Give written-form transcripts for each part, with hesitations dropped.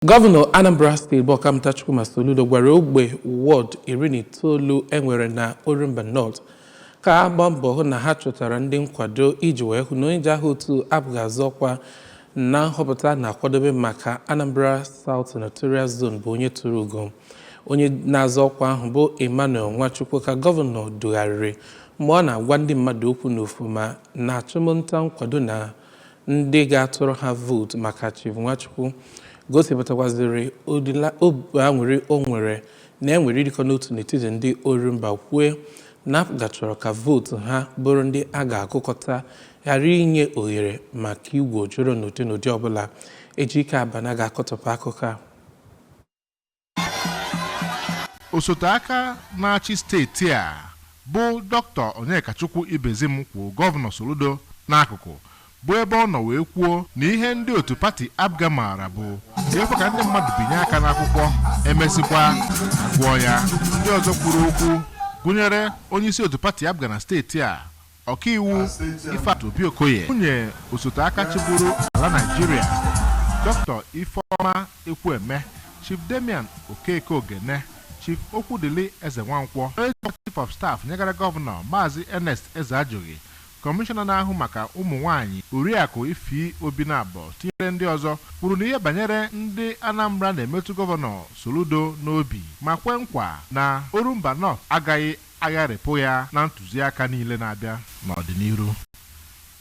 Gọvanọ Anambra Steeti bụ Ọkammụta Chukwuma Soludo gwara ogbe wọd 19 e nwere na Orumba North ka ha gbaa mbọ hụ na ha chọtara ndị nkwado iji wee hụ na onye ji aha otu APGA azọ ọkwa na nhọpụta a na-akwadobe maka Anambra South Senatorial Zone bụ onye turu ugo. Onye na-azọ ọkwa ahụ bụ Emmanuel Nwachukwu ka gọvanọ dugharịrị mgbe ọ na-agwa ndị mmadụ okwu n'Ufuma na achụmnta nkwado na ndị ga-atụrụ ha vootu maka Chief Nwachukwu gosipụtakwaziri obi aṅụrị o nwere na e nwere ịdịkọ n'otu n'etiti ndị Orumba kwue na APGA chọrọ ka vootu ha bụrụ ndị a ga-agụkọta ghara inye ohere maka igwu ojoro n'ụdị n'ụdị ọbụla. Ejike Abana ga-akọtọpụ akụkọ a. Osote aka na-achị steeti a bụ Dr. Onyekachukwu Ibezim kwụ Gọvanọ Soludo n'akụkụ bụ ebe ọ nọ wee kwuo na ihe ndị otu pati APGA maara bụ ka ekwe ka ndị mmadụ binye aka n'akwụkwọ emesịkwa agụọ ya. Ndị ọzọ kwuru okwu gụnyere onyeisi otu pati APGA na steeti a ọkaiwu Ifeatụ Obi Okoye, nwunye osote aka chịburu ala Naịjirịa Dr. Ifeoma Ekwueme, Chief Damian Okeke Ogene, Chief Okwudili Eze Nwankwọ, onye Chief of Staff nyegara Gọvanọ Maazị Ernest Ezeajughi, Kọmishọna na-ahụ maka ụmụ nwaanyị Oriakụ Ify Obinabo tinyere ndị ọzọ kwuru na ihe banyere ndị Anambra na-emetụ Gọvanọ Soludo n'obi ma kwe nkwa na Orumba North agaghị agharịpụ ya na ntụziaka niile na-abịa n'ọdịnihu.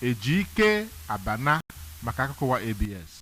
Ejike Abana maka akụkọ ụwa ABS.